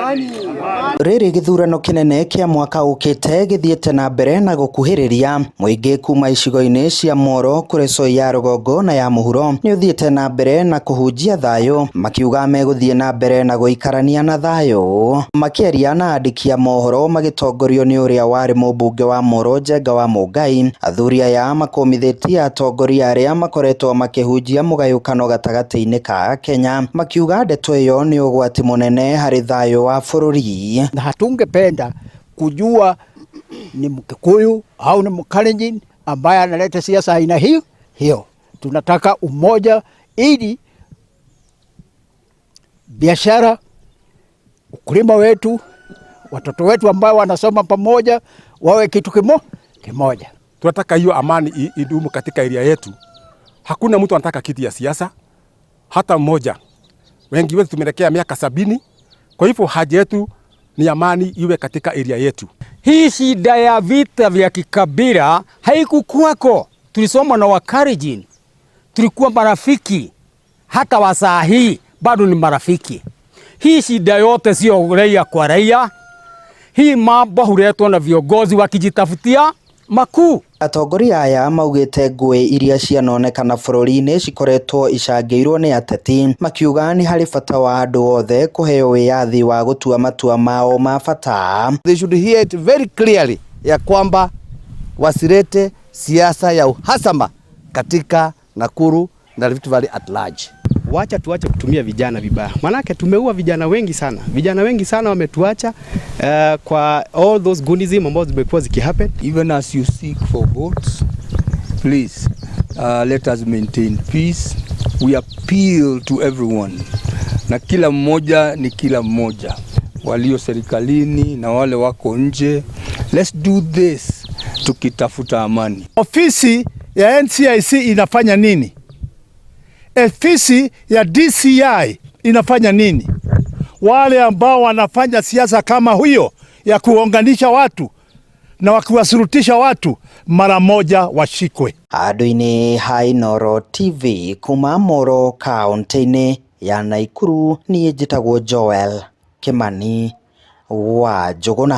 Rĩrĩ gĩthurano kĩnene kĩa mwaka ũkĩte gĩthiĩte na mbere na gũkuhĩrĩria, mũingĩ kuma icigo-inĩ cia Moro, Kuresoi ya rũgongo na ya mũhuro nĩ ũthiĩte na mbere na kũhunjia thayũ, makiuga megũthiĩ na mbere na gũikarania na thayũ. Makĩaria na andĩki a mohoro magĩtongorio nĩ ũrĩa warĩ mũmbunge wa Moro Njenga wa Mũngai, athuri aya makũmithĩtie atongoria arĩa makoretwo makĩhunjia mũgayũkano gatagatĩ-inĩ ka Akenya, makiuga ndeto ĩyo nĩ ũgwati mũnene harĩ thayũ wa bũrũri. Na hatungependa kujua ni Mkikuyu au ni Mkalenjin ambaye analeta siasa aina hiyo hiyo. Tunataka umoja ili biashara, ukulima wetu, watoto wetu ambao wanasoma pamoja wawe kitu kimoja. Tunataka hiyo amani idumu katika area yetu. Hakuna mtu anataka kiti ya siasa hata mmoja. Wengi wetu tumeelekea miaka 70. Kwa hivyo haja yetu ni amani iwe katika area yetu. Hii shida ya vita vya kikabila haikukuwako. Tulisoma na Wakalenjin, tulikuwa marafiki, hata wa saa hii bado ni marafiki. Hii shida yote sio raia kwa raia. Hii mambo huletwa na viongozi wakijitafutia makuu. Atongoria aya maugĩte ngũĩ iria cianonekana bũrũri-inĩ cikoretwo icangĩirwo nĩ ateti, makiuga nĩ harĩ bata wa andũ othe kũheo wĩyathi wa gũtua matua mao ma bata. They should hear it very clearly ya kwamba wasilete siasa ya uhasama katika Nakuru na Rift Valley at large. Wacha tuache kutumia vijana vibaya, manake tumeua vijana wengi sana, vijana wengi sana wametuacha kwa all those goonism ambazo zimekuwa zikihappen. Even as you seek for votes, please let us maintain peace. We appeal to everyone, na kila mmoja ni kila mmoja, walio serikalini na wale wako nje. Let's do this tukitafuta amani. Ofisi ya NCIC inafanya nini? Ofisi ya DCI inafanya nini? Wale ambao wanafanya siasa kama huyo ya kuunganisha watu na wakiwasurutisha watu, mara moja washikwe. Handũ-inĩ ha Inooro TV kuma Moro kaunti-inĩ ya Nakuru, niĩ njĩtagwo Joel Kimani wa Njũgũna.